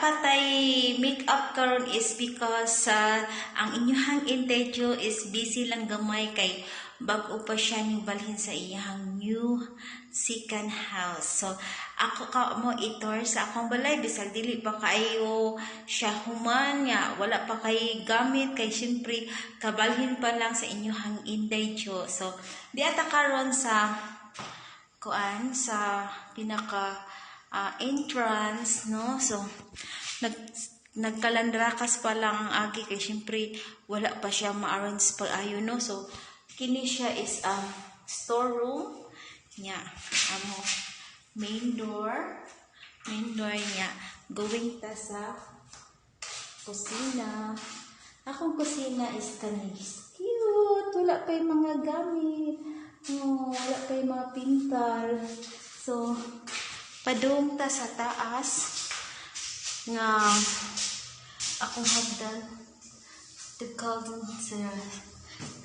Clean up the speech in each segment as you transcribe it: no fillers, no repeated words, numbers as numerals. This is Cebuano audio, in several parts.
pa tay make up karon is because ang inyuhang Inday Jo is busy lang gamay kay bag-o pa siya ning balhin sa iyang new second house. So, ako ka mo i-tour sa akong balay bisag dili pa kaayo siya human nga wala pa kay gamit kay syempre kabalhin pa lang sa inyuhang Inday Jo. So, di ata karon sa kuan, sa pinaka entrance, no? So nagkalandrakas pa lang ang agi kay syempre wala pa siya ma-arrange pag ayo, no? So kini siya is a storeroom niya, amo main door niya. Going ta sa kusina. Akong kusina is kani, cute, wala pa yung mga gamit. Oh, wala pa yung mga pintal. So padung ta sa taas nga akong hagdan, the golden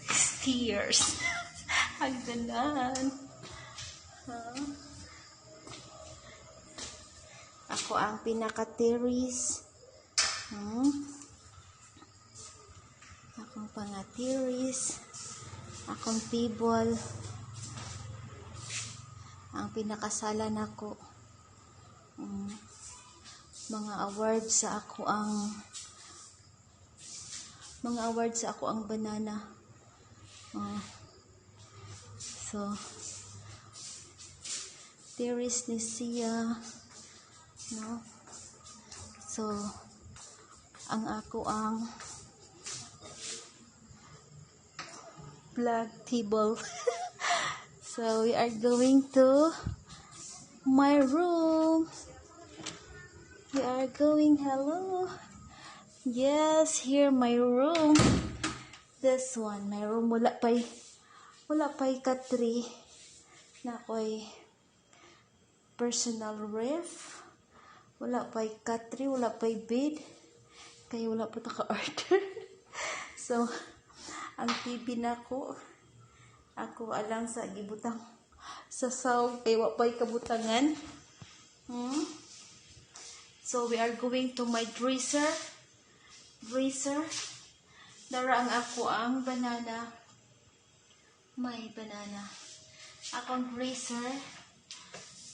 stairs, hagdanan. Huh? Ako ang pinaka-terrace. Akong panga-terrace. Akong table. Ang pinakasala nako. Mga awards sa ako ang mga awards sa ako ang banana. So, terrace ni siya. No? So, ang ako ang black table. So, we are going to my room. We are going, hello. Yes, here my room. This one, my room. Wala pa'y katri. Na ako'y personal ref. Wala pa'y katri, wala pa'y bed. Kaya wala pa ta ka-order. So, ang TV nako, ako alang sa gibutang sa saw kay wa pa'y kabutangan. So, we are going to my dresser. Dresser. Dara ang ako ang banana. My banana. Akong dresser.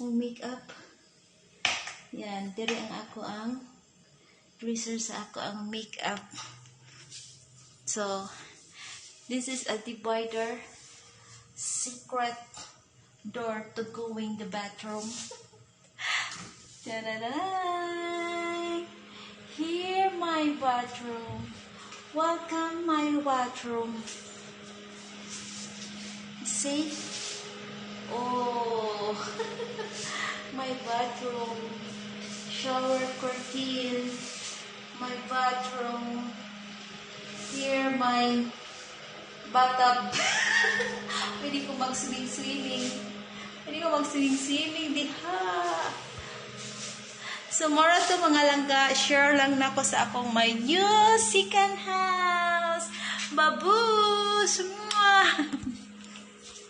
Ang makeup. Yan, diri ang ako ang dresser sa ako ang makeup. So, this is a divider, secret door to going the bathroom. Ta-da-da! Here my bathroom. Welcome my bathroom. See? Oh, my bathroom. Shower curtain. My bathroom. Here my bathtub. Pwede ko mag-swimming-swimming. Pwede ko mag-swimming-swimming diha. So, mora to, mga langga, share lang nako sa akong my new second house. Babus! Mwah!